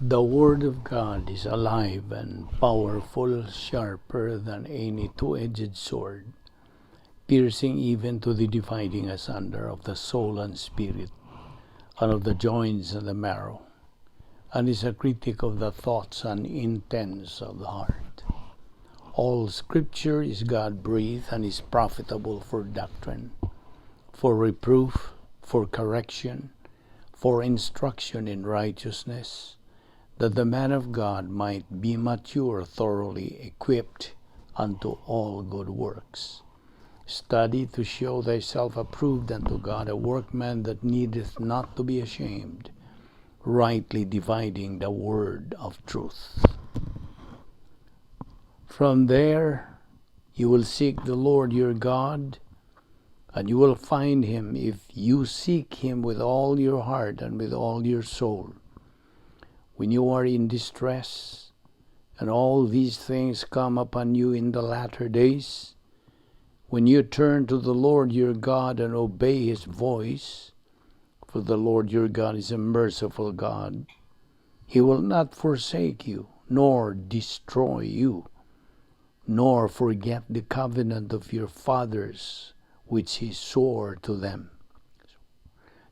The Word of God is alive and powerful, sharper than any two-edged sword, piercing even to the dividing asunder of the soul and spirit, and of the joints and the marrow, and is a critic of the thoughts and intents of the heart. All Scripture is God-breathed and is profitable for doctrine, for reproof, for correction, for instruction in righteousness, that the man of God might be mature, thoroughly equipped unto all good works. Study to show thyself approved unto God, a workman that needeth not to be ashamed, rightly dividing the word of truth. From there you will seek the Lord your God, and you will find him if you seek him with all your heart and with all your soul. When you are in distress, and all these things come upon you in the latter days, when you turn to the Lord your God and obey his voice, for the Lord your God is a merciful God, he will not forsake you, nor destroy you, nor forget the covenant of your fathers, which he swore to them.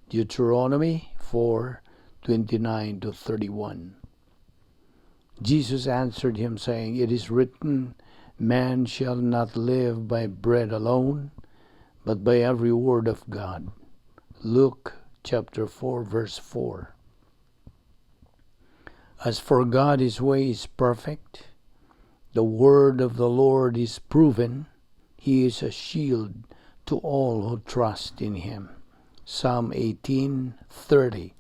Deuteronomy 4:29 to 31. Jesus answered him, saying, "It is written, Man shall not live by bread alone, but by every word of God." Luke chapter 4, verse 4. As for God, his way is perfect. The word of the Lord is proven. He is a shield to all who trust in him. Psalm 18:30.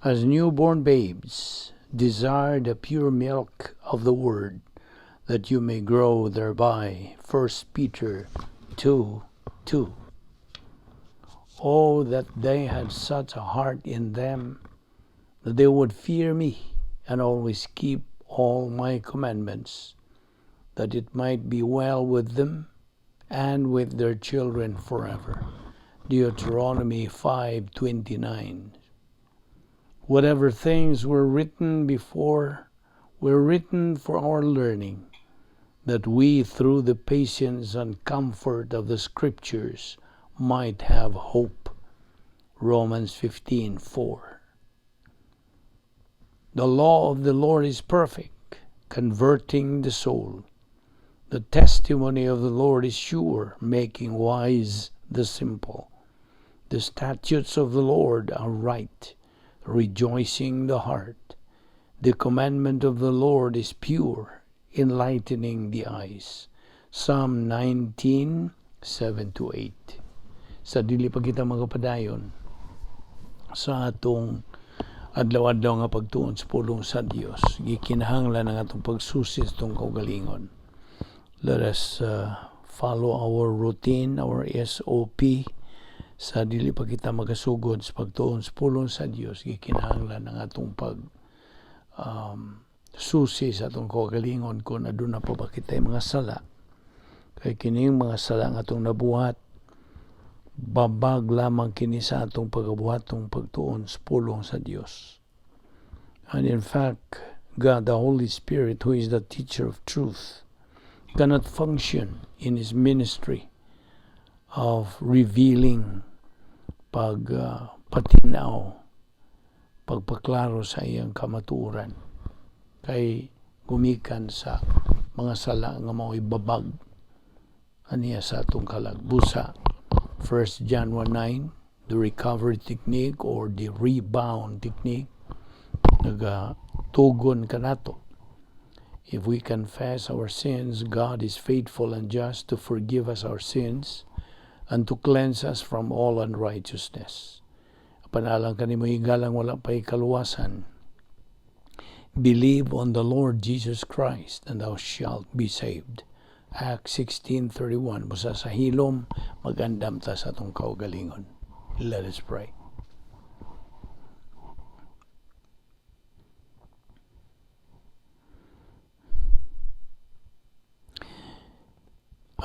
As newborn babes, desire the pure milk of the word, that you may grow thereby. 1 Peter 2:2. Oh, that they had such a heart in them, that they would fear me and always keep all my commandments, that it might be well with them and with their children forever. Deuteronomy 5:29. Whatever things were written before were written for our learning, that we through the patience and comfort of the Scriptures might have hope. Romans 15:4. The law of the Lord is perfect, converting the soul. The testimony of the Lord is sure, making wise the simple. The statutes of the Lord are right, rejoicing the heart. The commandment of the Lord is pure, enlightening the eyes. Psalm 19:7 to 8. Sa dili pa kita magpadayon sa atong adlaw-adlaw nga pagtuon sa pulong sa Dios, gikinahanglan ang atong pagsusi sa atong kaugalingon. Let us follow our routine, our SOP. Sa dili pa kita magasugod sa pagtuon sa pulong sa Dios, gikinahanglan ang atong pag susi sa atong kaugalingon kung aduna pa ba kitay mga sala. Kay kining mga sala nga atong nabuhat, babag lamang kini sa atong pagabuhatong pagtuon sa pulong sa Dios. And in fact, God, the Holy Spirit, who is the teacher of truth, cannot function in His ministry of revealing, pag patinaw, pagpaklaro sa iyang kamatuoran, kay gumikan sa mga sala nga mao'y babag aniya sa atong kalag. Busa 1 John 1:9, the recovery technique or the rebound technique, nagatugon kanato. If we confess our sins, God is faithful and just to forgive us our sins and to cleanse us from all unrighteousness. Panalang kanimo higalang wala pa'y kaluwasan. Believe on the Lord Jesus Christ and thou shalt be saved. Acts 16:31. Busa sa hilom, magandam ta sa atong kaugalingon. Let us pray.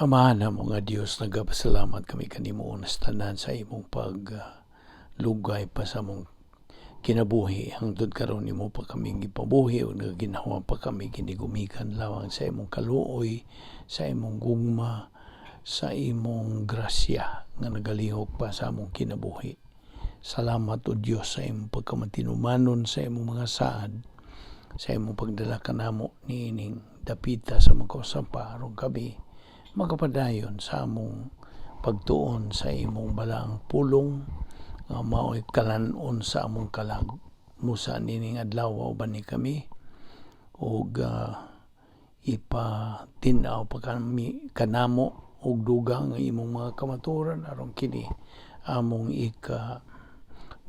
Amahan namo nga Dios, nagapasalamat kami kanimo unas tanan sa imong paglugay pa sa among kinabuhi. Hangtod karon, imo pa kami gipabuhi ug nagaginhawa pa kami kini gumikan lamang sa imong kaluoy, sa imong gugma, sa imong grasya nga nagalihok pa sa among kinabuhi. Salamat, O Dios, sa imong pagkamatinumanon, sa imong mga saad, sa imong pagdala kanamo niining dapita sa makausa pa aron kami makapadayon sa among pagtuon sa imong balaang pulong nga mao'y kalan-on sa among kalag. Musa nining adlaw, uban ni kami ug ipatin-aw pa kami kanamo og dugang ang imong mga kamatuoran aron kini among ika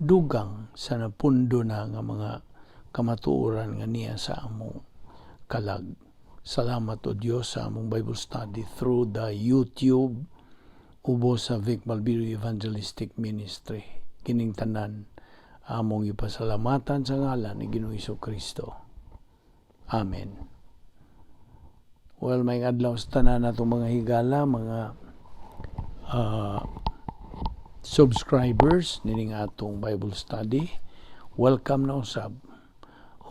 dugang sa napundo na nga mga kamatuoran nga niya sa among kalag. Salamat, O Dios, sa among Bible study through the YouTube ubos sa Vic Malbido Evangelistic Ministry. Kining tanan among ipasalamatan sa ngalan ni Ginoong Kristo. Amen. Well, maayong adlaw sa tanan natong mga higala, mga subscribers nining atong Bible study. Welcome na usab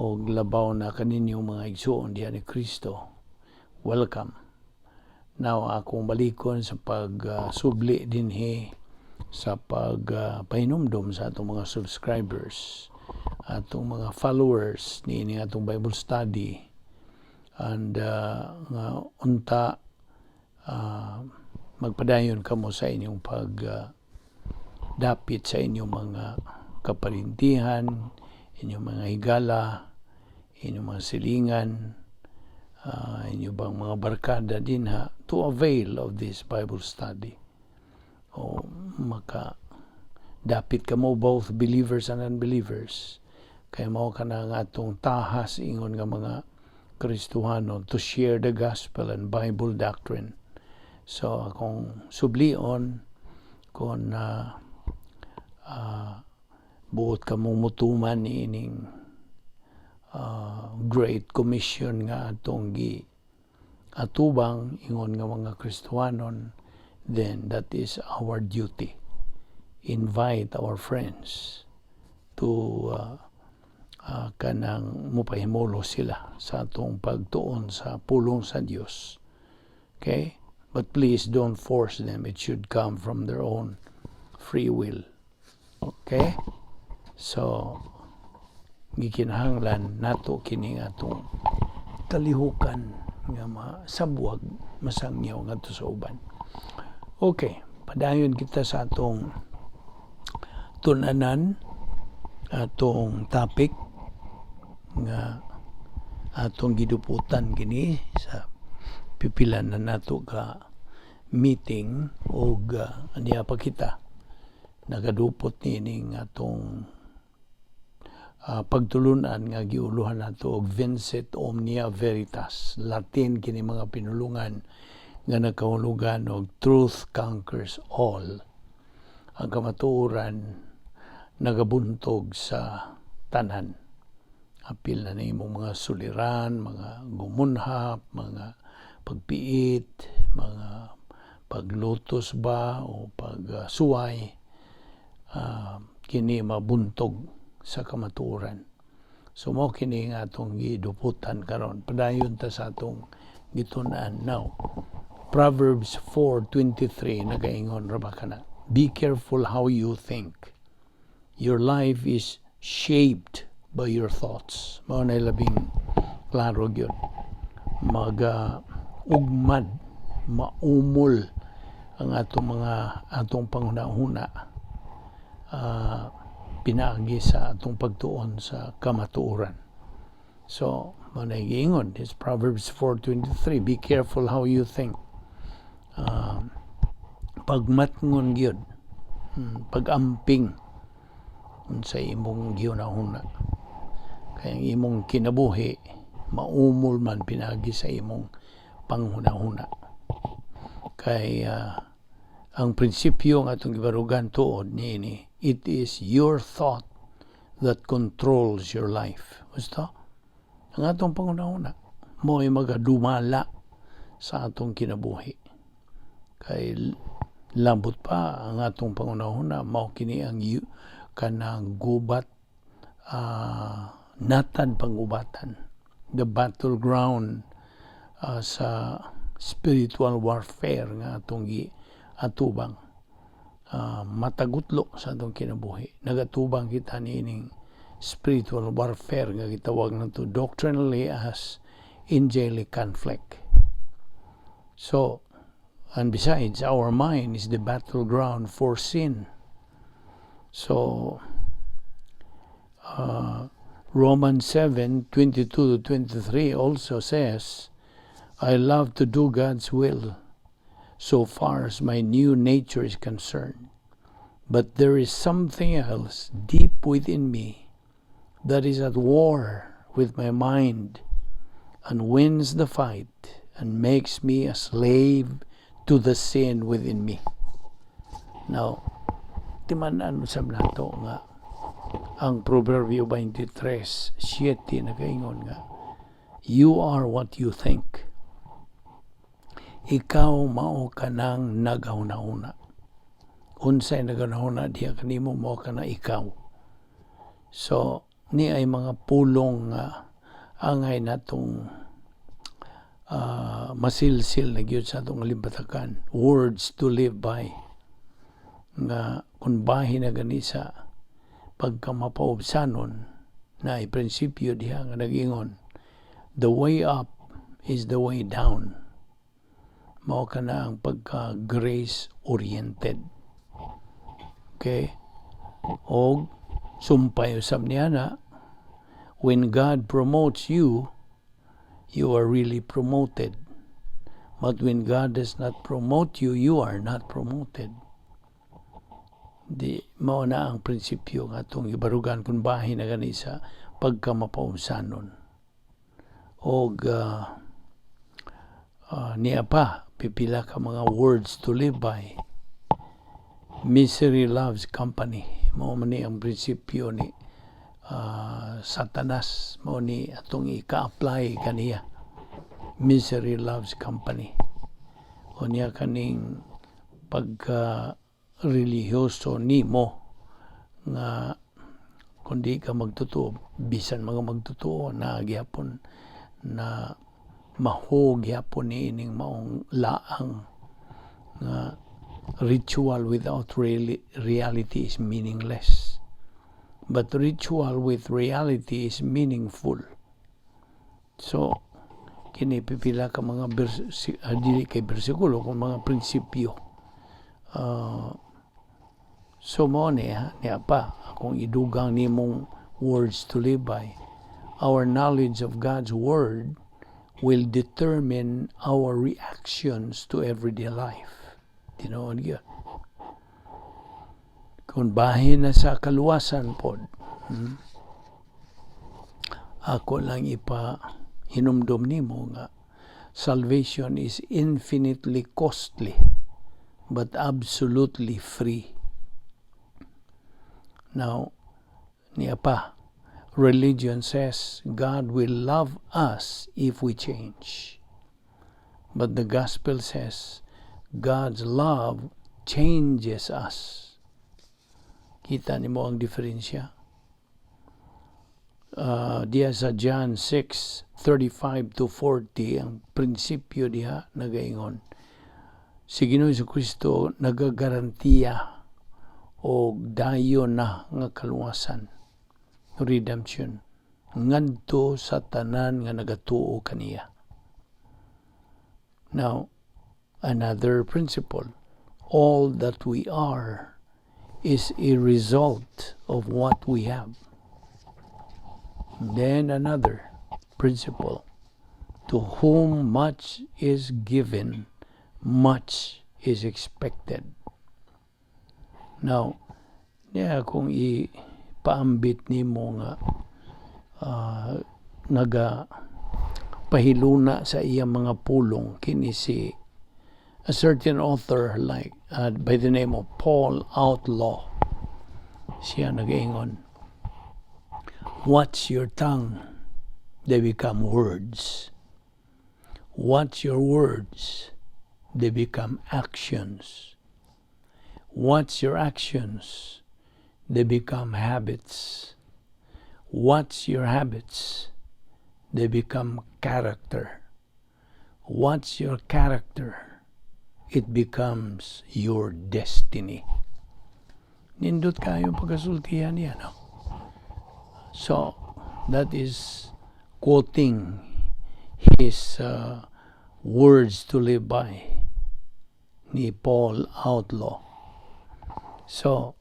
og labaw na kaninyong mga igsuon diha ni Kristo. Welcome. Now, akong balikon sa pagsubli dinhi sa pagpahinumdom sa atong mga subscribers, atong mga followers niini atong Bible study and nga unta magpadayon kamo sa inyong pag dapit sa inyong mga kaparintihan, inyong mga higala, inyong mga silingan, inyong bang mga barkada dinha to avail of this Bible study. O maka dapit kamo, both believers and unbelievers. Kaya mao kana nga atong tahas ingon nga mga Kristohano to share the gospel and Bible doctrine. So akong sublion kung buot kamong mutuman ining Great Commission nga atong gi atubang ingon nga mga Kristohanon, then that is our duty. Invite our friends to kanang mupahimulo sila sa atong pagtuon sa pulong sa Dios. Okay? But please don't force them. It should come from their own free will. Okay? So, gikinahanglan nato kini atong kalihukan nga masabwag, masangyaw ngadto sa uban. Okay, padayon kita sa atong tun-anan, atong topic nga atong giduputan kini sa pipila na nato ka meeting og aniya pa kita nagadupot niining atong pagtulunan nga giuluhan nato og Vincit Omnia Veritas. Latin kini mga pinulungan nga nakahulugan og "Truth conquers all." Ang kamatuoran nagabuntog sa tanan. Apil na nimo mga suliran, mga gumunhap, mga pagpiit, mga paglutos ba o pagsuway, kini mabuntog sa kamatuoran. So mo kini nga atong giduputan karon. Padayon ta sa atong gitun-an now. Proverbs 4:23 nagaingon ra ba kana? "Be careful how you think. Your life is shaped by your thoughts." Mao na labing klaro gyud. Maga ugmad, maumol ang atong mga atong panghuna-huna pinaagi sa atong pagtuon sa kamatuoran. So, mao na giingon, it's Proverbs 4:23, "Be careful how you think." Pagmatngon gyud, pag-amping sa imong gihuna-huna. Kay ang imong kinabuhi maumol man pinaagi sa imong panghuna-huna. Kay ang prinsipyo nga atong gibarugan tuod niini, it is your thought that controls your life. Gusto? Ang atong panghuna-huna mo'y magadumala sa atong kinabuhi. Kay labot pa ang atong panghuna-huna, mao kini ang kanang gubat. Natad pangubatan, the battleground sa spiritual warfare nga atong gi atubang matagutlo sa atong kinabuhi. Nagatubang kita niining spiritual warfare nga gitawag nato doctrinally as angelic conflict. So, and besides, our mind is the battleground for sin. So, Romans 7:22 to 23 also says, "I love to do God's will so far as my new nature is concerned. But there is something else deep within me that is at war with my mind and wins the fight and makes me a slave to the sin within me." Now, timan-an usab nato nga ang Proverbio 23:7 nagaingon nga, "You are what you think." Ikaw mao kanang nagahuna-huna. Unsay nagahuna diha kanimo, mao kana ikaw. So, ni ay mga pulong nga angay natong masilsil na gyud sa atong alimbatakan, words to live by, nga kung bahin na gani sa pagkamapaubsanon na ay prinsipyo diha nga nagingon, "The way up is the way down." Mao kana ang pagka grace oriented, okay? Og sumpay usab niya na, when God promotes you, you are really promoted. But when God does not promote you, you are not promoted. Di mao na ang prinsipyo nga atong ibarugan kung bahin na gani sa pagkamapaubsanon. Og niya pa, pipila ka mga words to live by. "Misery loves company." Mao man ni ang prinsipyo ni Satanas. Mao ni atong ika-apply kaniya. Misery loves company. O niya kaning pagka relihiyoso nimo nga kung di ka magtotoo, bisan mga magtotoo na gyapon na maho gyapon ni ining maong laang nga ritual without really reality is meaningless, but ritual with reality is meaningful. So kini pipila ka mga dili kay bersikulo kung mga prinsipyo. So mo ni ha, niya pa akong idugang nimong words to live by: our knowledge of God's word will determine our reactions to everyday life. Tinuod gyud. Kung bahin na sa kaluwasan pod, Ako lang ipa hinumdum nimo nga salvation is infinitely costly but absolutely free. Now, niya pa, religion says God will love us if we change. But the gospel says God's love changes us. Kita nimo ang diferensya? Diya sa John 6:35 to 40, ang prinsipyo diha nagaingon si Ginoo Kristo nagagarantiya og dayon na nga kaluwasan, redemption, ngadto sa tanan nga nagatuo kaniya. Now, another principle: all that we are is a result of what we have. Then another principle: to whom much is given, much is expected. Now, niya kung ipaambit nimo nga naga pahiluna sa iyang mga pulong kini si a certain author like by the name of Paul Outlaw. Siya nagaingon, "Watch your tongue, they become words. Watch your words, they become actions. Watch your actions, they become habits. Watch your habits. They become character. Watch your character. It becomes your destiny. Nindot kaayo pagkasultihan niya, no? So, that is quoting his words to live by ni Paul Outlaw. So,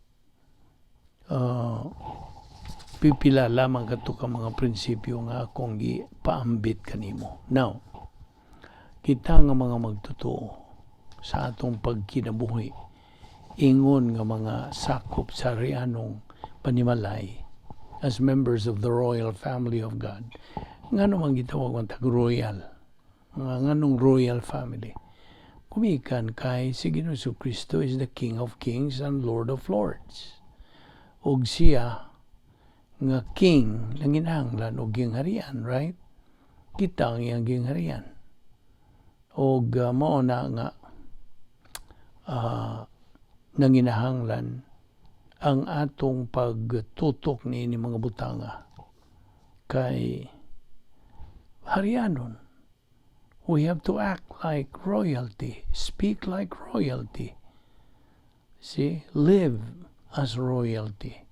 pipila lamang kato ka mga prinsipyo nga akong gipaambit kanimo. Now, kita nga mga magtotoo sa atong pagkinabuhi, ingon nga mga sakop sa harianong panimalay, as members of the royal family of God. Ngano man gitawag man tag royal? Nga nganong royal family? Kumikan kay si Ginoong Kristo is the King of Kings and Lord of Lords. Og siya nga king nanginahanglan og gingharian, right? Kita ang iyang gingharian. Og mao na nga nanginahanglan ang atong pagtutok niini mga butanga kay harianon. We have to act like royalty, speak like royalty. See, live as royalty.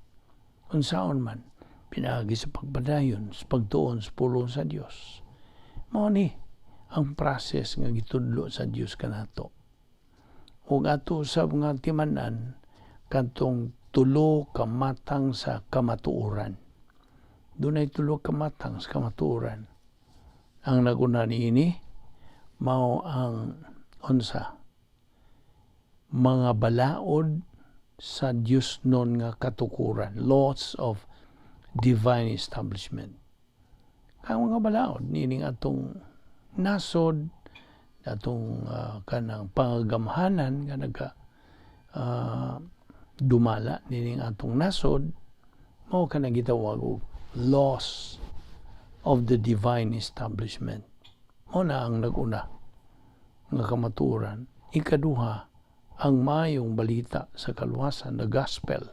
Unsaon man, pinaagi sa pagpadayon, sa pagtuon sa pulong sa Dios. Mao ni ang process nga gitudlo sa Dios kanato. Ug ato sa mga timan-an kadtong tulo ka matang sa kamatuoran. Dunay tulo ka matang sa kamatuoran. Ang naguna niini mao ang unsa? Mga balaod sa Dios non nga katukuran, laws of divine establishment. Ang mga balaod niining atong nasod, atong kanang pangagamhanan nga nagka dumala nining atong nasod, mao kanang gitawag og laws of the divine establishment. Mao na ang nag-una nga kamatuoran. Ikaduha, ang maayong balita sa kaluwasan, the gospel,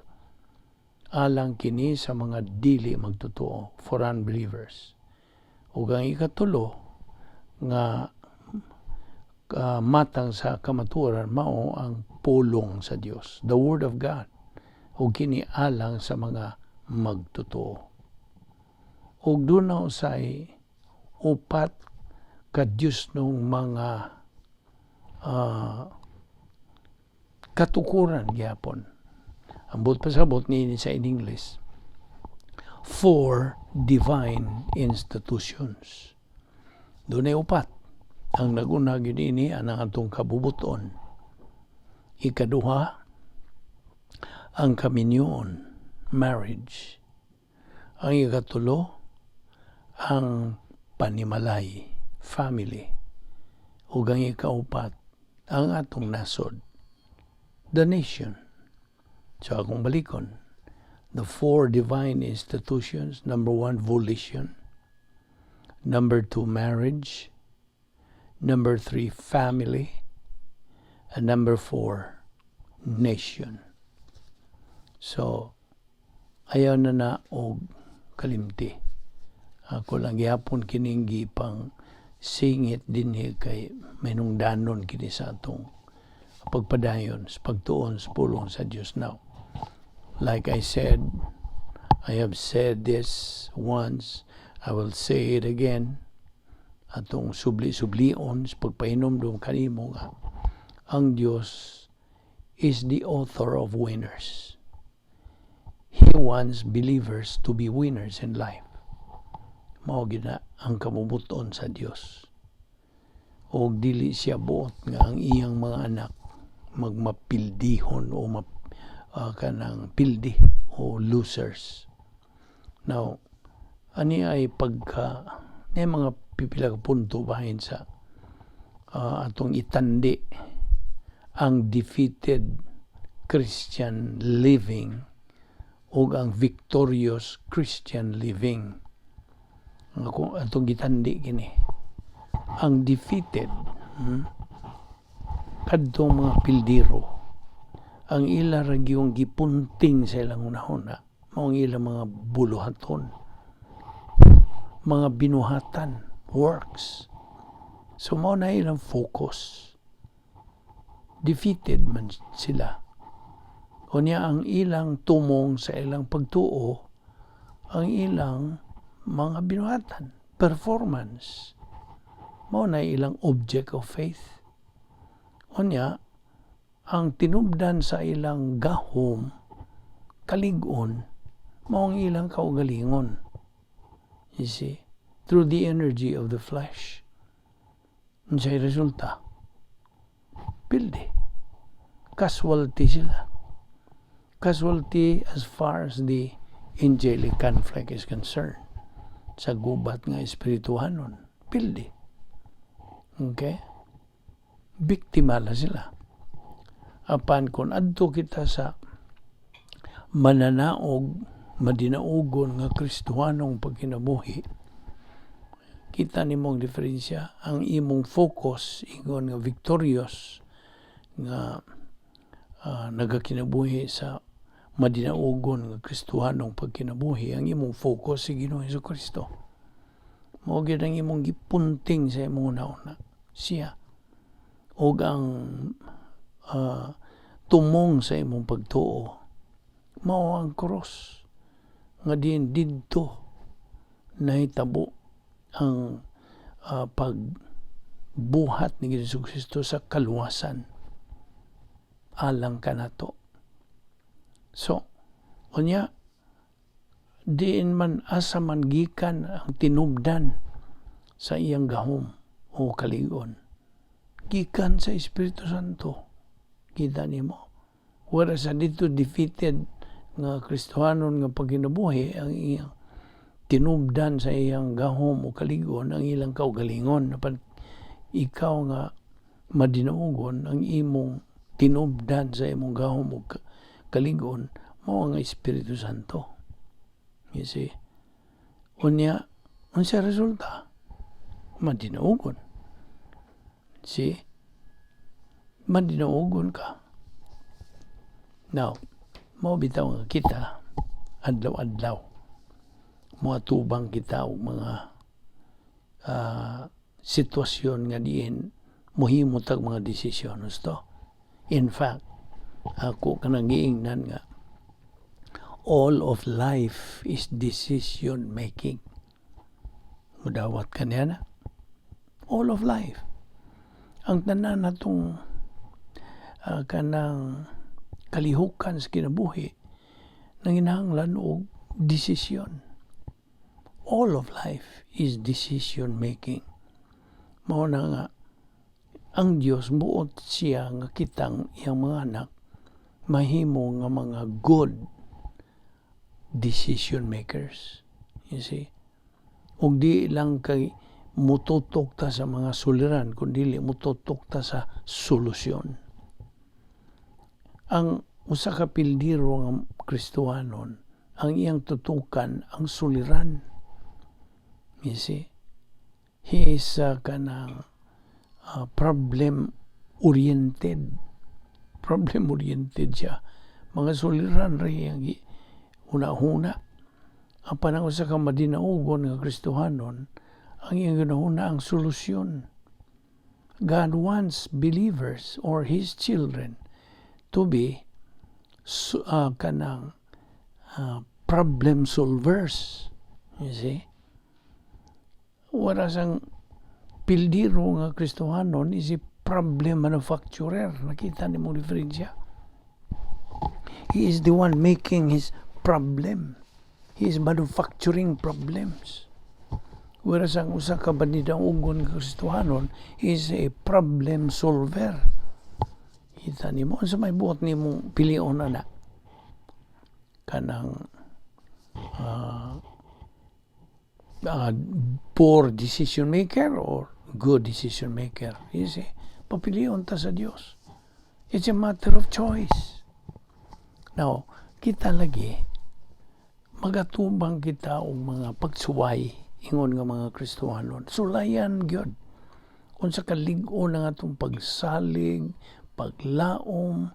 alang kini sa mga dili magtotoo, for unbelievers. Ug ang ikatulo nga matang sa kamatuoran mao ang pulong sa Dios, the word of God. Ug kini alang sa mga magtotoo. Ug duna usay upat ka Dios nung mga katukuran gyapon. Ang buot pasabot ni sa in English, four divine institutions. Dunay upat. Ang naguna gyud ini ang atong kabubuton. Ikaduha, ang kaminyoon, marriage. Ang ikatulo, ang panimalay, family. Ug ang ikaupat, ang atong nasod, the nation. So akong balikon, the four divine institutions: number one, volition; number two, marriage; number three, family; and number four, nation. So, ayaw na na og kalimti. Ako lang gihapon kining gipang singit dinhi kay mahinungdanon kini sa atong pagpadayon sa pagtuon sa pulong sa Dios. Now, like I said, I have said this once, I will say it again, atong subli-sublion sa pagpahinomdom kanimo nga ang Dios is the author of winners. He wants believers to be winners in life. Mao gyud na ang kabubuton sa Dios. Og dili siya buot nga ang iyang mga anak magmapildihon o kanang pildi o losers. Now, ani ay pagka ni mga pipila ka punto bahin sa atong itandi ang defeated Christian living ug ang victorious Christian living. Ang ako atong gitandi kini. Ang defeated, kadtong mga pildiro, ang ila ra gyung gipunting sa ilang hunahuna, mao ang ilang mga buluhaton. mga binuhatan, works. So mao na ilang focus. Defeated man sila. Unya ang ilang tumong sa ilang pagtuo, ang ilang mga binuhatan, performance. Mao na ilang object of faith. Unya, ang tinubdan sa ilang gahom, kalig-on, mao ang ilang kaugalingon. You see? Through the energy of the flesh. Unsay resulta? Pildi. Casualty sila. Casualty as far as the angelic conflict is concerned. Sa gubat nga espirituhanon. Pildi. Okay? Biktima na sila. Apan kung adto kita sa mananaog, madinaugon nga Kristohanong pagkinabuhi, kita nimong diferensya. Ang imong focus ingon nga victorious nga nagakinabuhi sa madinaugon nga Kristohanong pagkinabuhi, ang imong focus si Ginoong Kristo. Mao gyud ang imong gipunting sa imong una-una siya ug ang tumong sa imong pagtuo mao ang cross nga diin didto nahitabo ang pagbuhat ni Hesus Kristo sa kaluwasan alang kanato. So, unya, diin man, asa man gikan ang tinubdan sa iyang gahom o kaligon? Gikan sa Espiritu Santo. Kita nimo. Whereas sa dito defeated nga Kristohanon nga pagkinabuhi, ang iyang tinubdan sa iyang gahom o kaligon ang ilang kaugalingon. Apan ikaw nga madinaugon, ang imong tinubdan sa imong gahom o kaligon mao ang Espiritu Santo. You see? Unya, unsa resulta? Madinaugon. See? Madinaugon ka. Now, mao bitaw nga kita adlaw-adlaw moatubang kita og mga sitwasyon nga diin mohimo tag mga desisyon, husto. In fact, ako kanang giingnan nga all of life is decision making. Mudawat ka niya na. All of life. Ang tanan natong kanang kalihukan sa kinabuhi nanginahanglan og desisyon. All of life is decision making. Mao na nga ang Dios buot siya nga kitang iyang mga anak mahimo nga mga good decision makers. You see? Ug di lang kay mututok ta sa mga suliran, kundi mututok ta sa solusyon. Ang usa ka pildiro nga Kristohanon, ang iyang tutukan ang suliran. You see? He is kanang problem oriented. Problem oriented siya. Mga suliran ra iyang huna-huna. Apan ang usa ka madinaugon nga Kristohanon, ang iyang ginahuna ang solusyon. God wants believers or His children to be kanang problem solvers. You see? Whereas ang pildiro nga Kristohanon is a problem manufacturer. Nakita nimo diferensya? He is the one making his problem. He is manufacturing problems. Whereas ang usa ka madinaugon nga Kristohanon is a problem solver. Kita nimo, unsa may buot nimong pilion ana? Kanang poor decision maker or good decision maker? You see? Papilion ta sa Dios. It's a matter of choice. Now, kita lagi magatubang kita og mga pagsuway ingon nga mga Kristohanon. Sulayan gyud. Unsa kalig-on ang atong pagsalig, paglaom,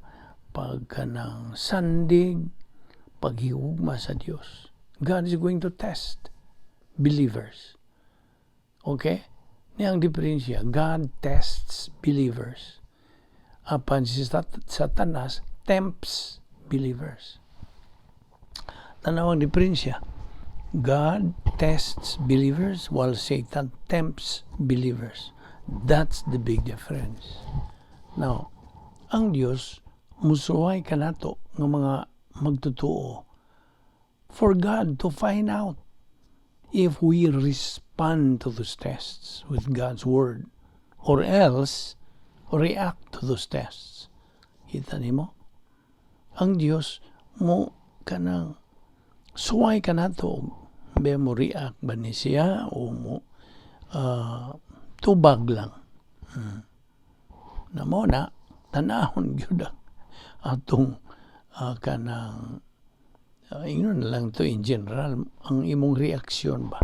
pagkanang sandig, paghigugma sa Dios. God is going to test believers. Okay? Ni ang diferensya. God tests believers. Apan si Satanas tempts believers. Tanaw ang diferensya. God tests believers while Satan tempts believers. That's the big difference. Now, ang Dios musuway kanato nga mga magtotoo for God to find out if we respond to those tests with God's word or else react to those tests. Kita nimo? Ang Dios mo kanang suway kanato be mo react ba ni siya o mo tubag lang. Na mo na tanahon gyud ang atong kanang ingnon na lang to in general, ang imong reaksyon ba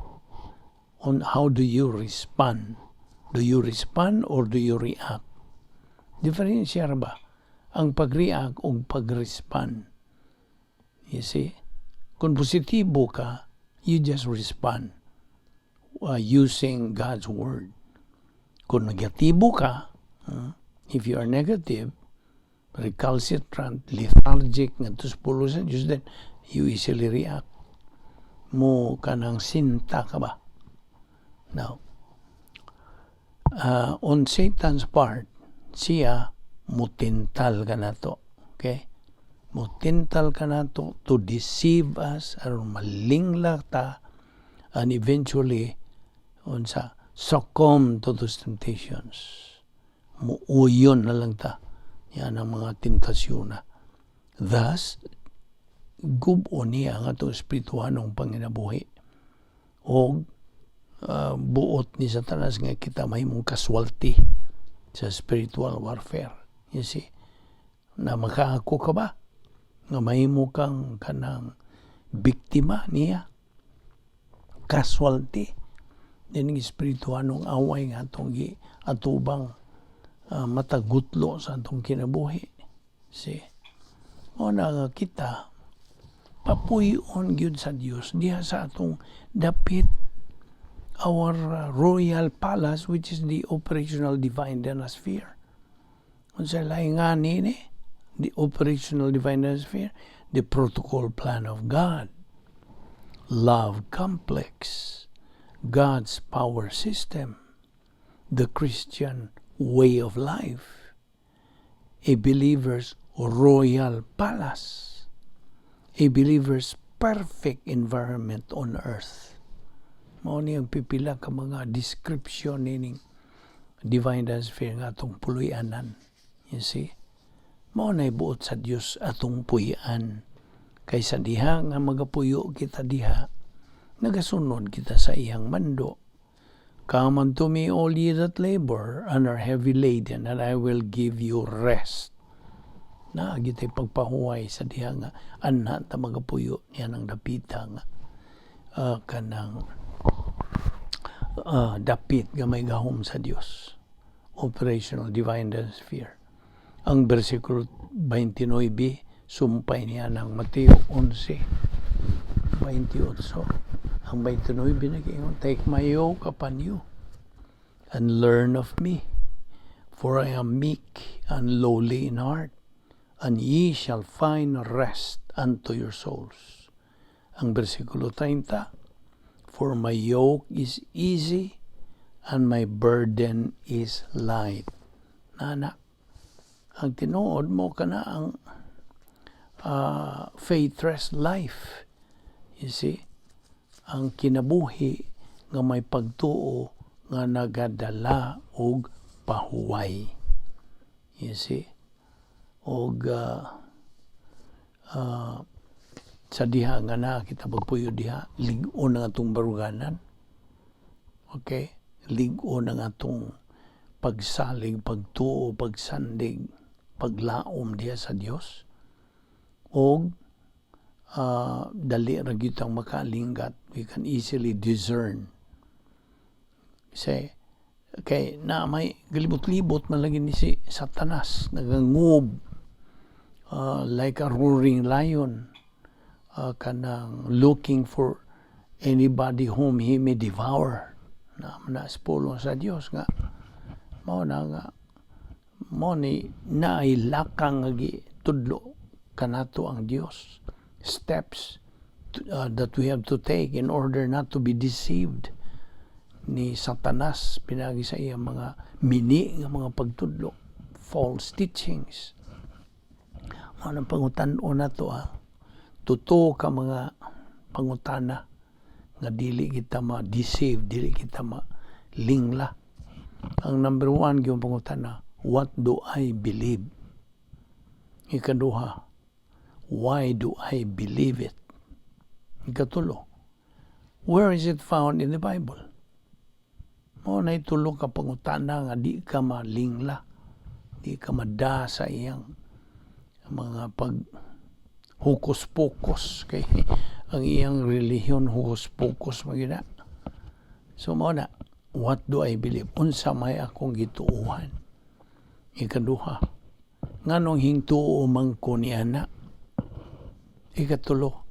on how do you respond? Do you respond or do you react? Diferensya ra ba ang pag-react o pag-respond? You see, kung positibo ka, you just respond using God's word. Kung negatibo ka, if you are negative, recalcitrant, lethargic, ngadto sa pulo sa Diyos, then you easily react. Mo kanang sinta ka ba? Now, on Satan's part, siya mutintal kanato. Okay? Mutintal kanato to deceive us aron malingla ta and eventually unsa, succumb to those temptations. Muuyon na lang ta. Yan ang mga tentasyon na. Thus, gubo niya ang atong espirituhanong panginabuhi. O buot ni Satanas nga kita mahimong casualty sa spiritual warfare. You see? Na makaako ka ba? Nga mahimo kang kanang biktima niya. Casualty. Dining espirituhanong away nga atong gi atubang matagutlo sa atong kinabuhi. See? Mao na nga kita papuy-on gyud sa Dios diha sa atong dapit, our royal palace, which is the operational divine sphere. Unsa lahi ngani ni the operational divine sphere? The protocol plan of God, love complex, God's power system, the Christian way of life, a believer's royal palace, a believer's perfect environment on earth. Mao ni ang pipila ka mga description nining divine sphere nga atong puloy-anan. You see? Mao na buot sa Dios atong puy-an. Kaysa diha nga magapuyo kita diha, nagasunod kita sa iyang mando. "Come unto me, all ye that labor and are heavy laden, and I will give you rest." Na gitay pagpahuway sa diha nga anha ta magapuyo niya ng dapita nga kanang dapit nga may gahom sa Dios. Operational divine sphere. Ang versikulo 29 sumpay niya ng Mateo 11:28. Ang 29 nag-ingon, "Take my yoke upon you and learn of me, for I am meek and lowly in heart, and ye shall find rest unto your souls." Ang versikulo 30, "For my yoke is easy and my burden is light." Nana, ang tinuod mo kana ang faith rest life. You see? Ang kinabuhi nga may pagtuo nga nagadala og pahuway. You see? Og sa diha nga na kita pagpuyo diha, lig-on ang atong baruganan. Okay? Lig-on ang atong pagsalig, pagtuo, pagsandig, paglaom diha sa Dios. Og dali ra gyud tang makalinggat. We can easily discern. Kasi kay na may galibot-libot man lagi ni si Satanas, nagangob like a roaring lion, kanang looking for anybody whom he may devour. Na na sa pulong sa Dios nga mao na nga mo ni naay lakang nga gitudlo kanato ang Dios, steps that we have to take in order not to be deceived ni Satanas pinagi sa iyang mga mini nga mga pagtudlo, false teachings. Mao nang pangutan-on nato, ha, totoo ka mga pangutana nga dili kita ma-deceive, dili kita ma-lingla. Ang number one gyud pangutana, "What do I believe?" Ikaduha, "Why do I believe it?" Ikatulo, "Where is it found in the Bible?" Mao na tulo ka pangutana nga di ka malingla, di ka mada sa iyang mga pag hocus-pocus, kay ang iyang relihiyon hocus-pocus man gyud na. So mao na, what do I believe? Unsa may akong gituohan? Ikaduha, nganong hingtuo man ko niana? Ikatulo,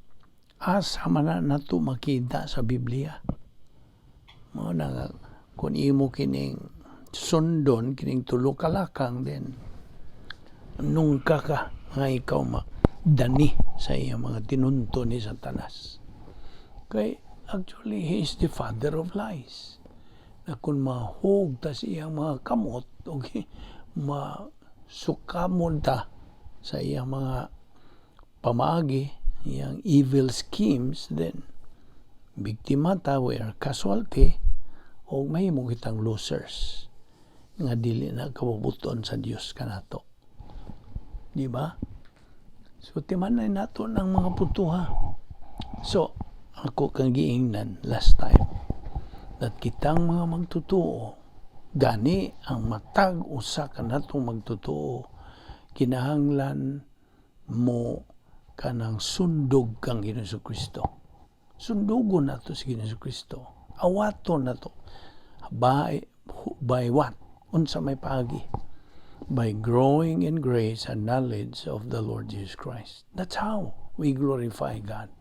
asa man na nato makita sa Biblia? Mao na nga kung imo kining sundon kining tulo ka lakang, then nungka ka nga ikaw ma dani sa iyang mga tinunto ni Satanas. Kay actually, he is the father of lies. Na kung mahug ta sa iyang mga kamot, okay, masukamon ta sa iyang mga pamaagi, iyang evil schemes, then biktima ta, we are casualty, o mahimo kitang losers nga dili na kabubuton sa Dios kanato. Di ba? So timanay nato ng mga puntuha. So ako kang giingnan last time that kitang mga magtutuo, gani ang matag usa kanatong magtutuo, kinahanglan mo kanang sundog kang Ginoong Kristo. Sundugon nato si Ginoong Kristo. Awaton nato. By what? Unsa may paagi? By growing in grace and knowledge of the Lord Jesus Christ. That's how we glorify God.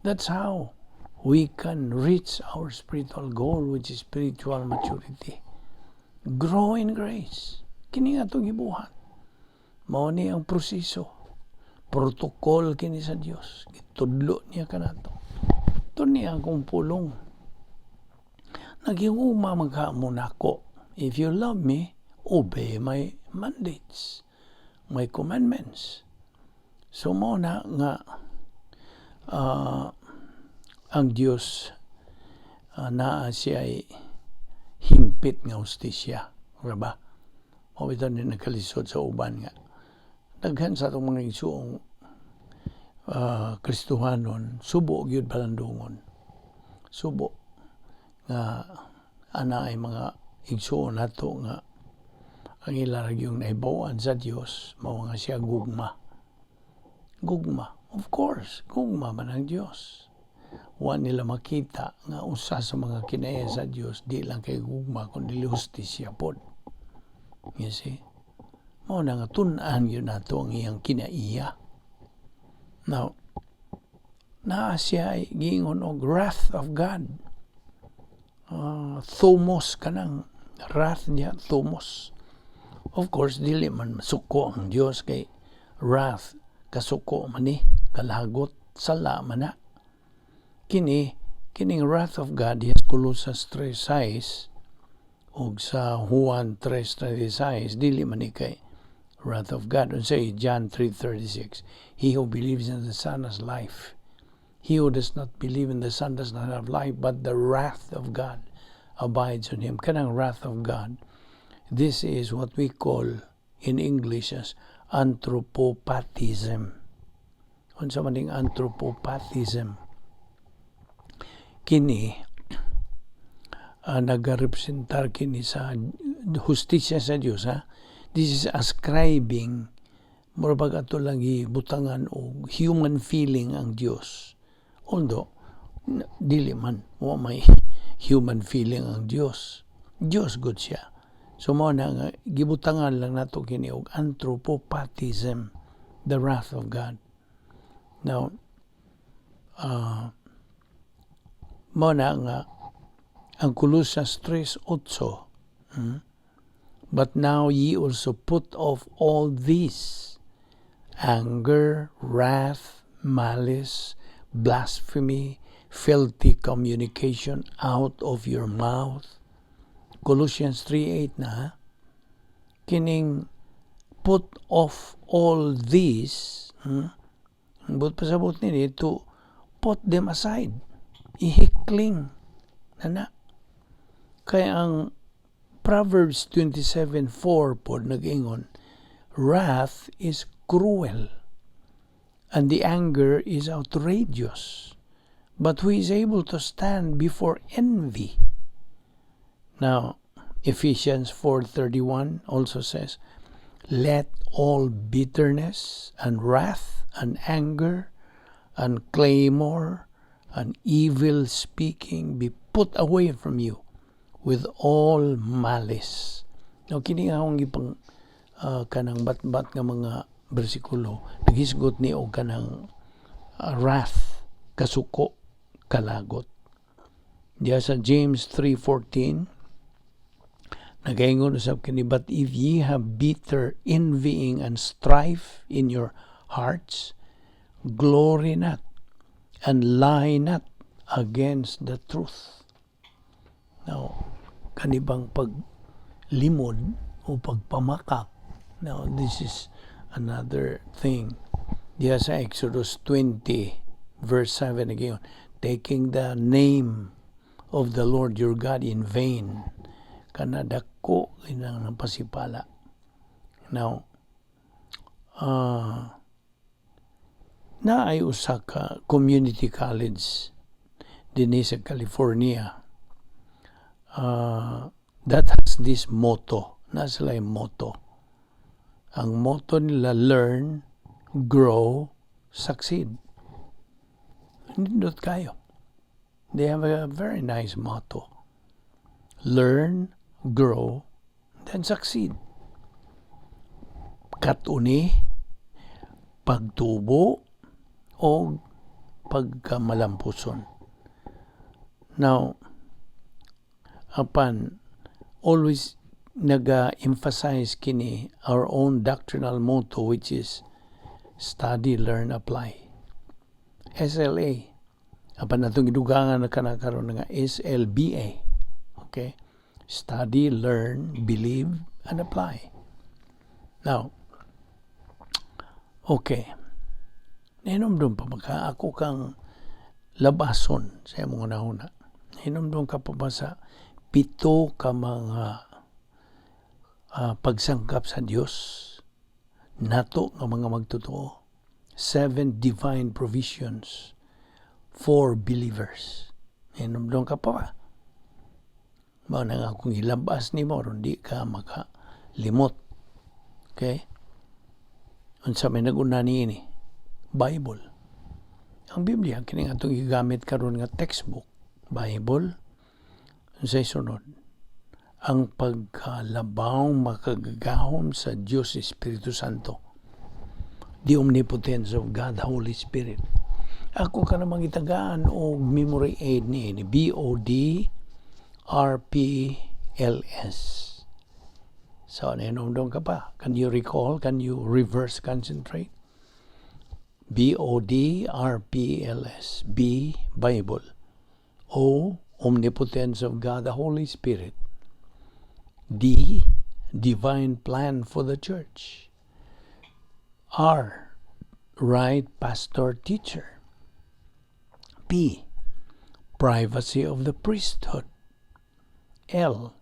That's how we can reach our spiritual goal, which is spiritual maturity. Grow in grace. Kini nga itong gibuhat. Mao ni ang proseso. Protocol kini sa Dios. Gitudlo niya kanato. Ito niya akong pulong. Naghigugma man kamo nako. If you love me, obey my mandates, my commandments. So mao na nga ang Dios naa siya ay hingpit nga hustisya. Diba? Mao bitaw ni nagkalisod sa uban nga daghan sa atong mga igsuong Kristohanon subo gyud palandungon. Subo nga ana ay mga igsuon nato nga ang ila ra gyud nahibaw-an sa Dios mao nga siya gugma. Gugma. Of course, gugma man ang Dios. Wa nila makita nga usa sa mga kinaiya sa Dios di lang kay gugma kundi hustisya pod. You see? Mao na nga tun-an gyud nato ang iyang kinaiya. Now, naa siya ay giingon og wrath of God. Thumos kanang wrath niya, thumos. Of course, dili man masuko ang Dios kay wrath kasuko man ni, kalagot, sala man na. Kini, kining wrath of God, yes, Colossus 3:6 ug sa Juan 3:36, dili man ni kay wrath of God. Unsay John 3:36? "He who believes in the Son has life. He who does not believe in the Son does not have life, but the wrath of God abides on him." Kanang wrath of God. This is what we call in English as anthropopathism. Unsa man ning anthropopathism? Kini nagarepresentar kini sa hustisya sa Dios, ha. This is ascribing, mura bag ato lang gibutangan og human feeling ang Dios. Although dili man, wa may human feeling ang Dios. Dios gud siya. So mao na nga gibutangan lang nato kini og anthropopathism, the wrath of God. Now, mao na nga Ang Colosas 3:8, "But now ye also put off all these: anger, wrath, malice, blasphemy, filthy communication out of your mouth." Colossians 3:8 na, ha? Kining "put off all these," But pasabot nini to put them aside. Ihikling na na. Kaya ang Proverbs 27:4 pod nag-ingon, "Wrath is cruel, and the anger is outrageous. But who is able to stand before envy?" Now, Ephesians 4:31 also says, "Let all bitterness and wrath and anger and clamor and evil speaking be put away from you with all malice." Now, kini nga akong ipang kanang bat-bat nga mga bersikulo, naghisgot ni og kanang wrath, kasuko, kalagot. Diya sa James 3:14, nagaingon usab kini, "But if ye have bitter envying and strife in your hearts, glory not and lie not against the truth." Now, kanibang paglimod o pagpamakak. Now, this is another thing. Diya sa Exodus 20, verse 7 again, "Taking the name of the Lord your God in vain." Kana dako inang pasipala. Now, naay usa ka community college dinhi sa California that has this motto. Na sila yung motto. Ang motto nila, "Learn, grow, succeed." Nindot kayo. They have a very nice motto. Learn, grow, then succeed. Katuni, pagtubo, o pagkamalampuson. Now, apan always naga-emphasize kini our own doctrinal motto, which is study, learn, apply. SLA. Apan atong gidugangan na kana karon nga SLBA. Okay? Study, learn, believe, and apply. Now, okay. Nahinumdum pa ba ka ako kang labason sa imong hunahuna? Hinumdum ka pa ba sa pito ka mga pagsangkap sa Dios nato nga mga magtotoo? Seven divine provisions for believers. Hinumdum ka pa ba? Mao na nga akong ilabas nimo aron di ka makalimot. Okay? Unsa may nag-una niini? Bible. Ang Biblia kini atong gigamit karon nga textbook. Bible. Unsay sunod? Ang pagkalabaw makagagahom sa Dios Espiritu Santo. The omnipotence of God, the Holy Spirit. Ako ka namang itagaan og memory aid ni B O D R P L S. So, nahinumdum ka pa? Can you recall? Can you reverse concentrate? B O D R P L S. B, Bible. O, omnipotence of God, the Holy Spirit. D, divine plan for the church. R, right pastor teacher. P, privacy of the priesthood. L,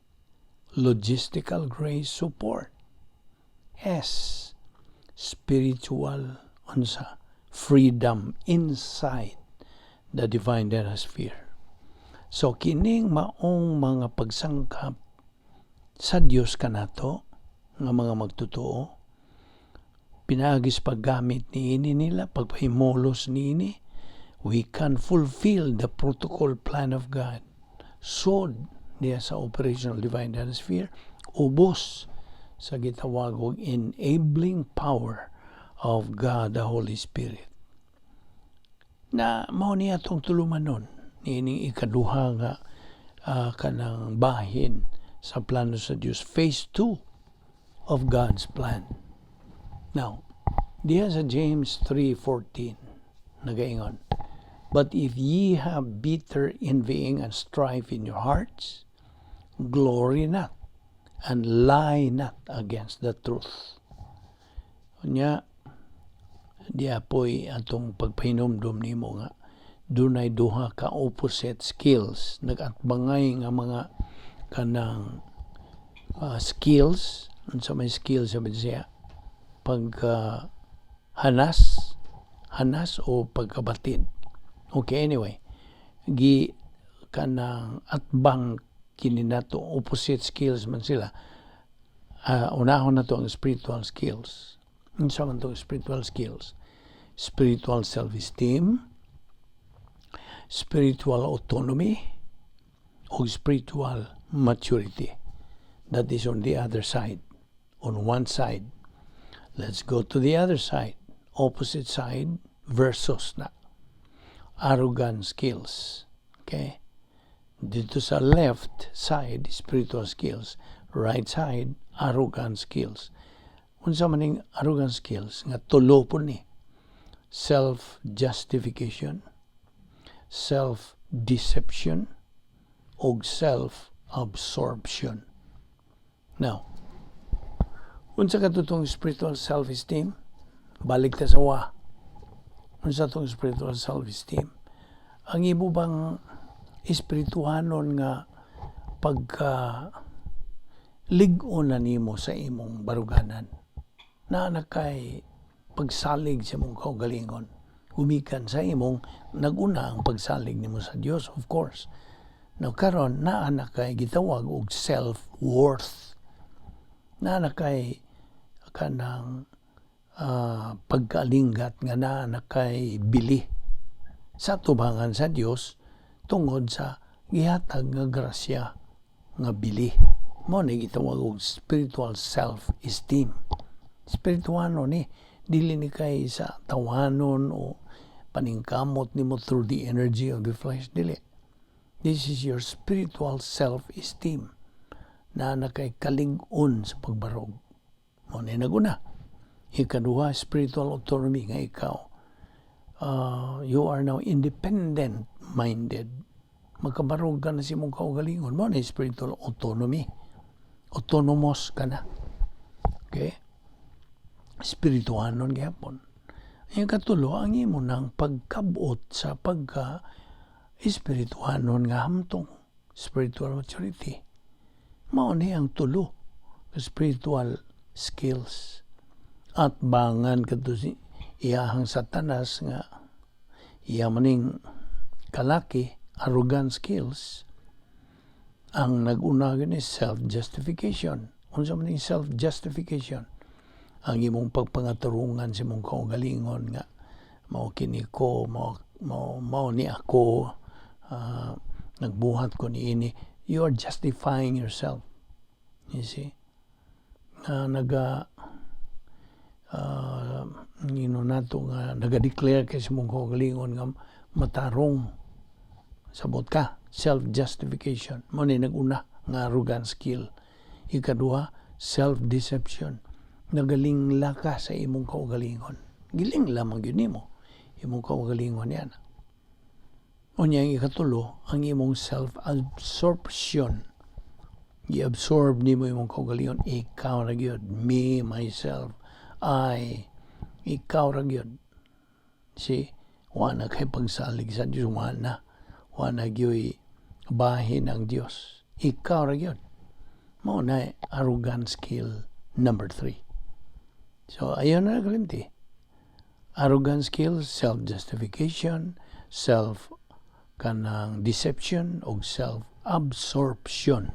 logistical grace support. S, spiritual unsa freedom inside the divine sphere. So kining maong mga pagsangkap sa Dios kanato nga mga magtotoo, pinaagis paggamit niini nila, pagpahimulos niini, we can fulfill the protocol plan of God. Sod niya sa operational divine sphere, ubos sa gitawag og enabling power of God the Holy Spirit. Na mao niya atong tulumanon niining ikaduha nga Kanang bahin sa plano sa Dios, phase 2 of God's plan. Now, diha sa James 3:14 nagaingon, "But if ye have bitter envying and strife in your hearts, glory not and lie not against the truth." Unya, diha po'y atong pagpahinumdum nimo nga dunay duha ka opposite skills, nagatbangay nga mga kanang skills. Unsa may skills sa siya? Pagka hanas hanas o pagkabatid. Okay, anyway, gi kanang atbang kini nato, opposite skills man sila. Unahon nato ang spiritual skills. Unsa man tong spiritual skills? Spiritual self-esteem, spiritual autonomy o spiritual maturity. That is on the other side, on one side. Let's go to the other side, opposite side, versus na arrogant skills. Okay, dito sa left side, spiritual skills, right side, arrogant skills. Unsa man ning arrogant skills? Nga tulo po ni: self-justification, self-deception ug self-absorption. Now, unsa katong spiritual self-esteem? Balik ta sa wa. Unsa tong spiritual self-esteem? Ang imo bang espirituhanon nga pagka lig-on na nimo sa imong baruganan, naa na kay pagsalig sa imong kaugalingon gumikan sa imong naguna ang pagsalig nimo sa Dios, of course. Now karon, naa na kay gitawag og self-worth, naa na kay kanang pagkaalinggat nga naa na kay bili sa tubangan sa Dios tungod sa gihatag nga grasya nga bili. Mao ni gitawag og spiritual self-esteem. Spirituano ni, dili ni kay sa tawanon o paningkamot nimo through the energy of the flesh, dili. This is your spiritual self-esteem naa na kay kalig-on sa pagbarog. Mao ni naguna. Ikaduha, spiritual autonomy, nga ikaw, you are now independent minded, makabarog ka na sa imong kaugalingon. Mao ni spiritual autonomy, autonomous ka na. Okay, spirituanon gihapon. Ang katulo, ang imo nang pagkabot sa pagka espirituhanon nga hamtong, spiritual maturity. Mao ni ang tulo spiritual skills. At bangan kadto si iyahang Satanas nga iya maning kalaki, arrogant skills. Ang nag-una gani, self-justification. Unsa man ning self-justification? Ang imong pagpangatarungan sa imong kaugalingon nga mao kini ko, mao ni ako, nagbuhat ko niini. You are justifying yourself, you see, na naga ngino nato nga naga-declare kay sa imong kaugalingon nga matarong, sabot ka. Self-justification, mao ni nag-una nga arrogant skill. Ikaduha, self-deception. Nagalingla ka sa imong kaugalingon, gilingla man gyud nimo imong kaugalingon yan. Unya, ang ikatulo, ang imong self-absorption. I-absorb nimo imong kaugalingon, ikaw ra gyud, me, myself, I, ikaw ra gyud. See, wa na kay pagsalig sa Dios, wa na gyud bahin ang Dios, ikaw ra gyud. Mao na arrogant skill number 3. So ayaw na nagkalimti: arrogant skill, self-justification, self kanang deception o self-absorption.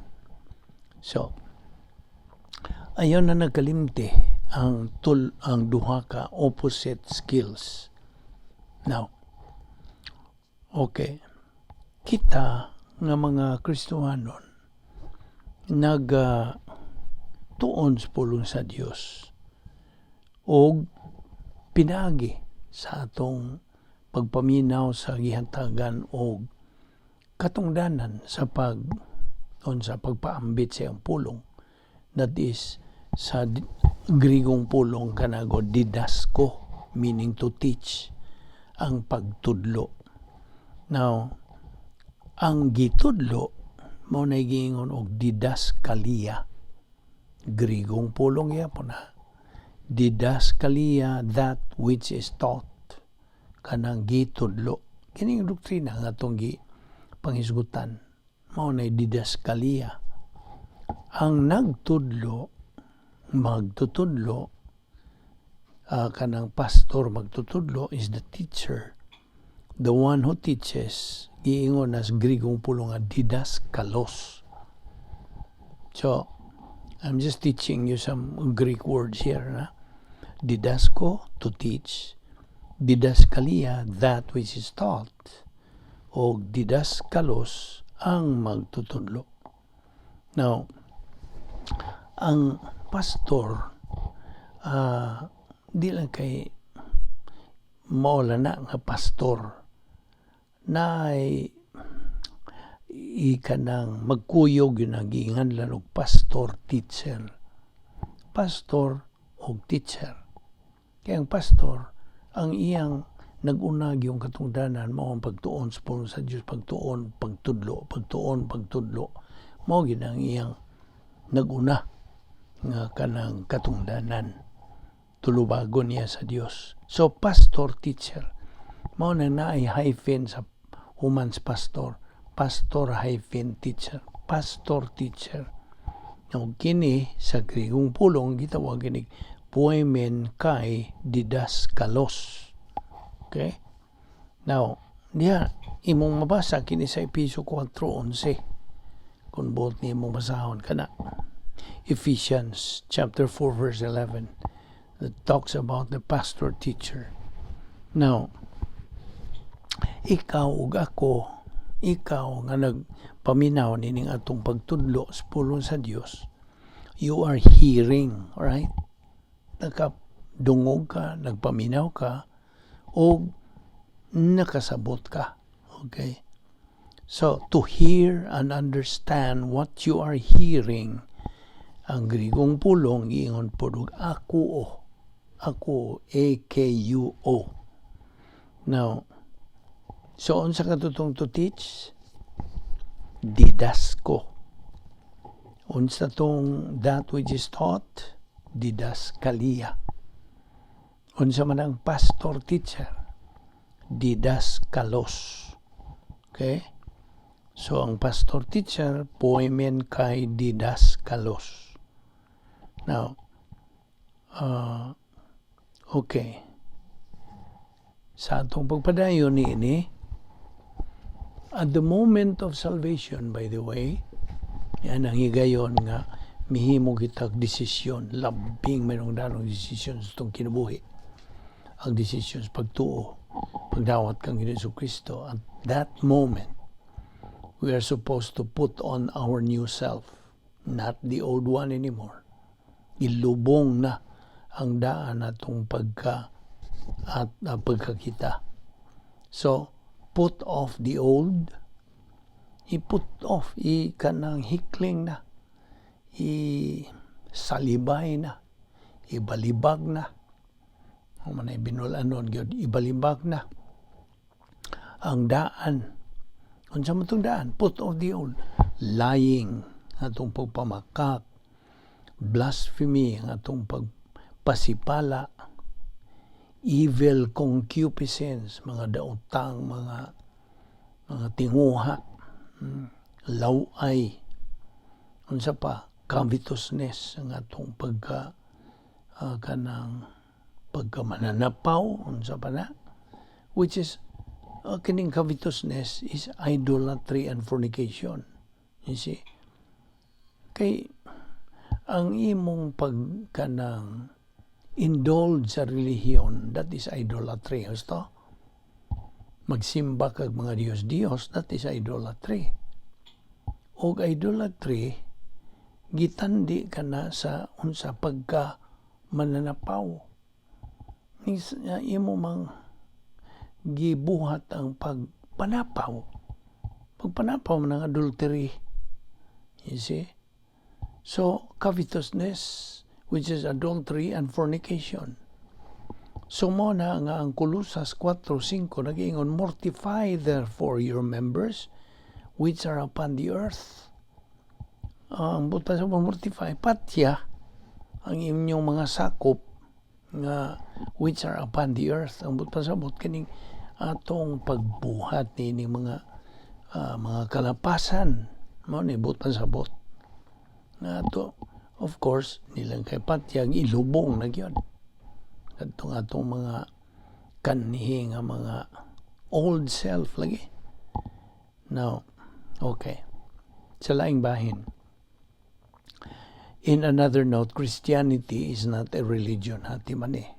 So ayaw na nagkalimti ang duha ka opposite skills. Now, okay, kita nga mga Kristohanon nag tuon sa pulong sa Dios og pinaagi sa atong pagpaminaw sa gihatagan og Katungdanan sa pag unsa, pagpaambit sa iyang pulong, that is sa Grigong pulong kanago didasko, meaning to teach, ang pagtudlo. Now, ang gitudlo mao na giingon og didaskalia. Grigong pulong yapon na didaskalia, that which is taught, kanang gitudlo. Kining doktrina nga atong gi panghisgutan mao na didaskalia. Ang nagtudlo, magtutudlo, kanang pastor magtutudlo is the teacher, the one who teaches. Giingon as Grigong pulong nga didaskalos. So I'm just teaching you some Greek words here na didasko, to teach, didaskalia, that which is taught, o didaskalos, ang magtutudlo. Now, ang pastor, di lang kay mao na nga pastor na ay ikanang magkuyog yun ang giinganlan og pastor teacher, pastor og teacher. Kaya ang pastor, ang iyang nag-una yung katungdanan mao ang pagtuon sa pulong sa Dios, pagtuon, pagtudlo, pagtuon, pagtudlo. Mao gid ang iyang nag-una nga kanang katungdanan, tulubagon niya sa Dios. So pastor teacher, mao na naay hyphen sa humans pastor, pastor hyphen teacher, pastor teacher. Now, kini sa Grigong pulong gitawag kinig poimen kai didaskalos. Okay? Now, diha imong mabasa kini sa Episo 4:11 kung buot nimo basahon kana. Ephesians chapter 4 verse 11 that talks about the pastor teacher. Now, ikaw ug ako, ikaw nga nagpaminaw nining atong pagtudlo sa pulong sa Dios, you are hearing, right? Nakadungog ka, nagpaminaw ka, o nakasabot ka. Okay? So, to hear and understand what you are hearing, ang Grigong pulong giingon pod og akuo. Akuo, akuo. Now, so unsa katutong to teach? Didasko. Unsa tong that which is taught? Didaskalia. Unsa man ang pastor teacher? Didaskalos. Okay? So ang pastor teacher, poimen kai didaskalos. Now, okay. Sa atong pagpadayon ni ini, at the moment of salvation, by the way, yan ang higayon nga mihimo kitag desisyon, labing mayroong danong desisyon sa itong kinabuhi. Ang desisyon sa pagtuo, pagdawat kang Hesus Kristo. At that moment, we are supposed to put on our new self, not the old one anymore. Ilubong na ang daan natong pagka at pagkakita. So, put off the old, i-put off, i kanang hikling na, i salibay na, ibalibag na. O man ay binulanon gyud, ibalibag na ang daan. Unsa man tong daan? Put off the old. Lying, atong pagpamakak, blasphemy, ang atong pagpasipala, evil concupiscence, mga daotang, mga tinguha, laway, unsa pa, covetousness, ang atong pagka kanang pagkamananapaw, unsa pa na, which is kining covetousness is idolatry and fornication. You see? Kay ang imong pagkanang indulge sa relihiyon, that is idolatry. Gusto? Magsimba kag mga Diyos-Diyos, that is idolatry. Og idolatry, gitandi ka na sa unsa, pagka mananapaw. Nis, imo mang gibuhat ang pagpanapaw. Pagpanapaw man ang adultery. You see? So, covetousness, which is adultery and fornication. So mao na nga ang Kolosas 4:5 nag-ingon, "Mortify therefore your members which are upon the earth." Ang buta sa mortify, patya ang inyong mga sakop nga which are upon the earth. Ang buot pasabot, kining atong pagbuhat ni mga kalapasan, mao ni buot pasabot nga ato. Of course, nilang kay patyag, ilubong na gyud kadtong atong mga kanhi nga mga old self lagi. Now, okay, sa laing bahin, in another note, Christianity is not a religion. Hati man eh.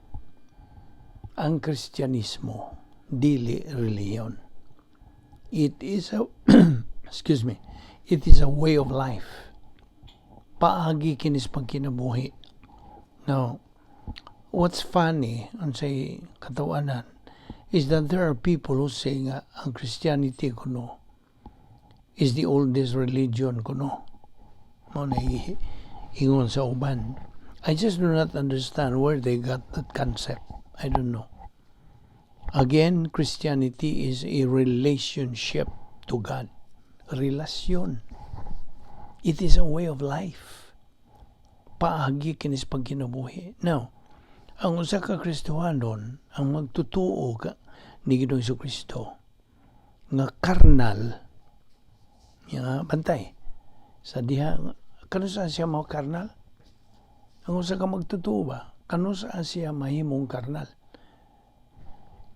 Ang Kristyanismo dili relihiyon. It is a, excuse me, it is a way of life. Paagi kinis pagkinabuhi. Now, what's funny, unsay katawanan, is that there are people who say nga ang Christianity kuno is the oldest religion kuno. Mao na ingon sa uban. I just do not understand where they got that concept. I don't know. Again, Christianity is a relationship to God. Relasyon. It is a way of life. Paagi kinis pagkinabuhi. Now, ang usa ka Kristohanon ang magtutuo ka ni Ginoong Kristo nga karnal nga bantay sa diha, kanusa siya mo karnal? Ang usa ka magtutuo ba, kanusa siya mahimong karnal?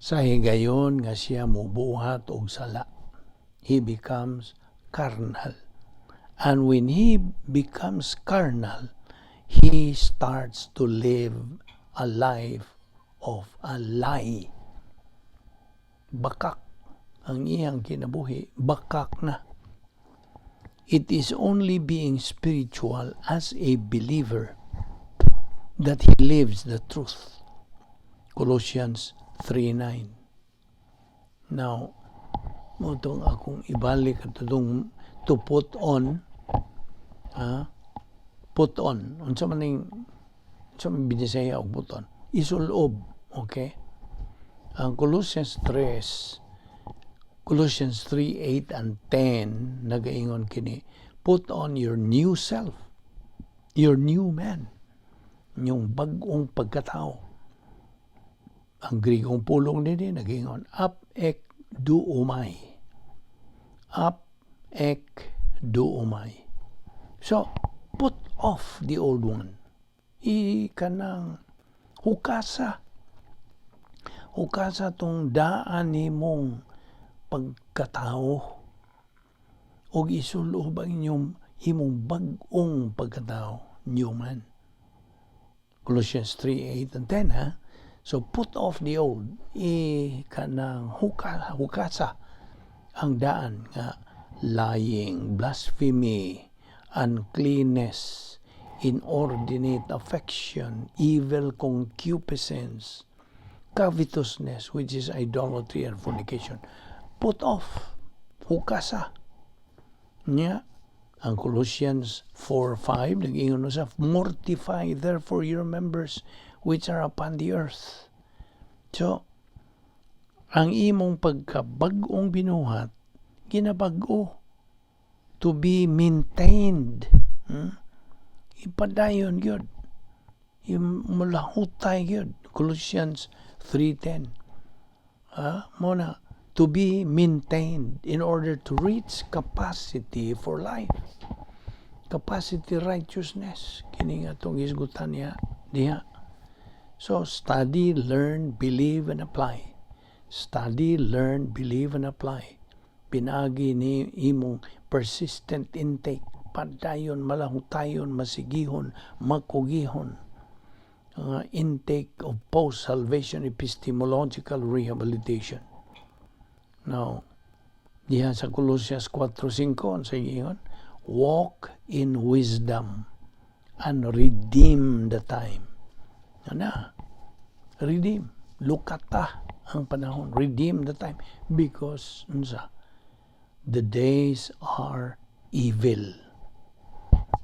Sa higayon nga siya mubuhat og sala, he becomes carnal. And when he becomes carnal, he starts to live a life of a lie. Bakak ang iyang kinabuhi, bakak na. It is only being spiritual as a believer that he lives the truth. Colossians 3:9. Now, mao tong akong ibalik atong to put on, ha? Put on. Unsa man binisaya og put on? Isulob, okay? Ang Colossians 3, Colossians 3, 8 and 10 nagaingon kini, "Put on your new self, your new man," yung bag-ong pagkatao. Ang Grigong pulong nini nagaingon, ap ek duomai, ap ek duomai. So put off the old one. I kanang hukasa, hukasa tong daan nimong pagkatao og isulob ang inyong imong bag-ong pagkatao, new man. Colossians 3, 8 and 10, ha? So put off the old, i kanang hukasa ang daan nga lying, blasphemy, uncleanness, inordinate affection, evil concupiscence, covetousness, which is idolatry and fornication. Put off, hukasa. Nya, ang Colossians 4:5 nag-ingon na sa, "Mortify therefore your members which are upon the earth." So, ang imong pagkabag-ong binuhat, ginabag-o to be maintained. Ipadayon gyud. Mulahutay gyud. Colossians 3:10. Ah, mao na to be maintained in order to reach capacity for life. Capacity righteousness. Kini nga atong hisgutan niya diha. So study, learn, believe and apply. Study, learn, believe and apply. Pinaagi ni imong persistent intake. Padayon, malahutayon, masigihon, makugihon. Intake of post-salvation epistemological rehabilitation. Now, diha sa Colossians 4:5, ang sa ingon, "Walk in wisdom and redeem the time." Ana, redeem. Lukata ang panahon. Redeem the time. Because, unsa, The days are evil.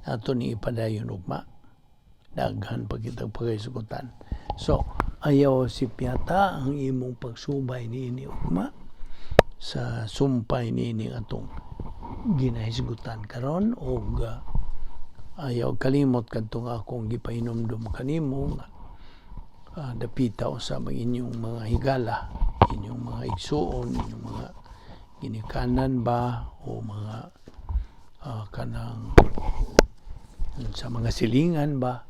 Ato ni ipadayon ugma. Daghan pa kitang paghisgutan. So, ayaw sipyata ang imong pagsubay niini ugma sa sumpay niini atong ginahisgutan karon og ayaw kalimot kadtong akong gipahinumdum kanimo nga dapita usab ang inyong mga higala, inyong mga igsuon, inyong mga ginikanan ba o mga kanang sa mga silingan ba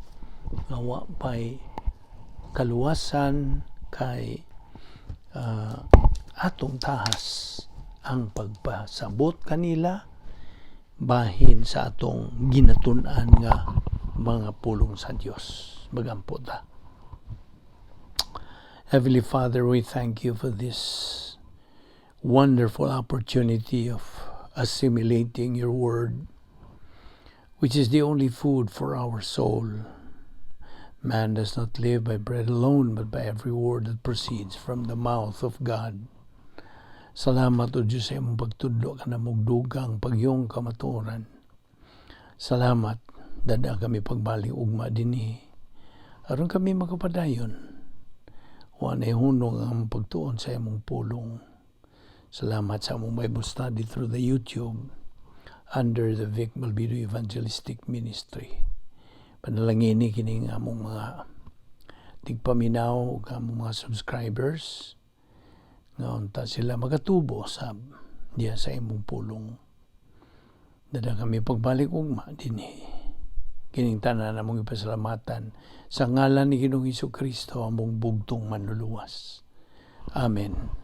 nga wa pay kaluwasan kay atong tahas ang pagpasabot kanila bahin sa atong ginatun-an nga mga pulong sa Dios. Magampo ta. Heavenly Father, we thank you for this wonderful opportunity of assimilating your word, which is the only food for our soul. Man does not live by bread alone, but by every word that proceeds from the mouth of God. Salamat, O Diyos, sa imong pagtudlo kanamo og dugang pagyong kamatuoran. Salamat, dad-a kami pagbalik ugma dinhi aron kami makapadayon. Wa nay hunong ang pagtuon sa imong pulong. Salamat sa among Bible study through the YouTube under the Vic Malvido Evangelistic Ministry. Panalangini kining among mga tigpaminaw ug among mga subscribers nga unta sila magatubo sab diya sa imong pulong. Dad-a kami pagbalik ugma dinhi. Kining tanan among ipasalamatan sa ngalan ni Ginoong Kristo, among bugtong Manluluwas. Amen.